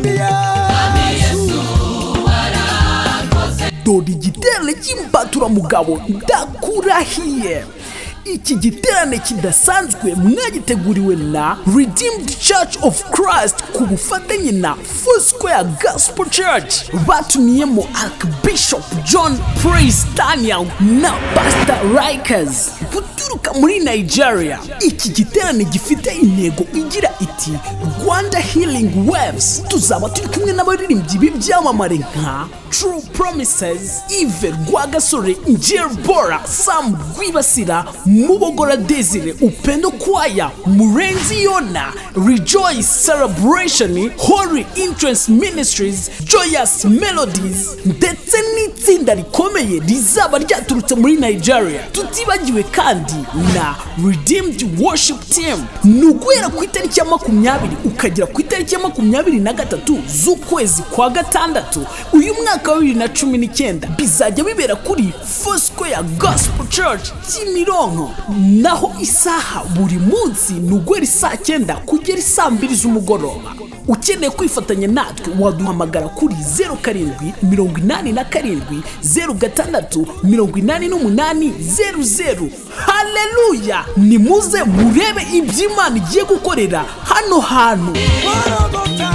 Mwami Yesu. Dore igiterane cy'imbaturamugabo, ndakurahiye! Iki giterane kidasanzwe mwagiteguriwe na Redeemed Church of Christ ku bufatanye na Foursquare Gospel Church. Batumiyemo Archbishop John Praise Daniel na Pastor Rikers guturuka muri Nigeria. Iki giterane gifite intego igira iti "Rwanda Healing Waves". Tuzaba turi kumwe n'abaririmbyi b'ibyamamare nka True Promises, Yves Rwagasore, Njeri Bora, Sam Rwibasira, Mubogora Desire, Upendo Choir, Murenzi Yona, Rejoice Celebration, Holy Entrance Ministries, Joyous Melodies, ndetse n'itsinda rikomeye rizaba ryaturutse muri Nigeria, tutibagiwe kandi na Redeemed Worship Team. Ni uguhera ku itariki ya 20 ukagera ku itariki ya 23 z'ukwezi kwa gatandatu uyu mwaka wa 2019. Bizajya bibera kuri Foursquare Gospel Church Kimironko. Naho isaha buri munsi ni uguhera isaa 9 kugera isaa 2 z'umugoroba. Ukeneye kwifatanya natwe, waduhamagara kuri 0787 06 88 00. Haleluya! Nimuze murebe iby'Imana igiye gukorera hano hantu. Gorogota.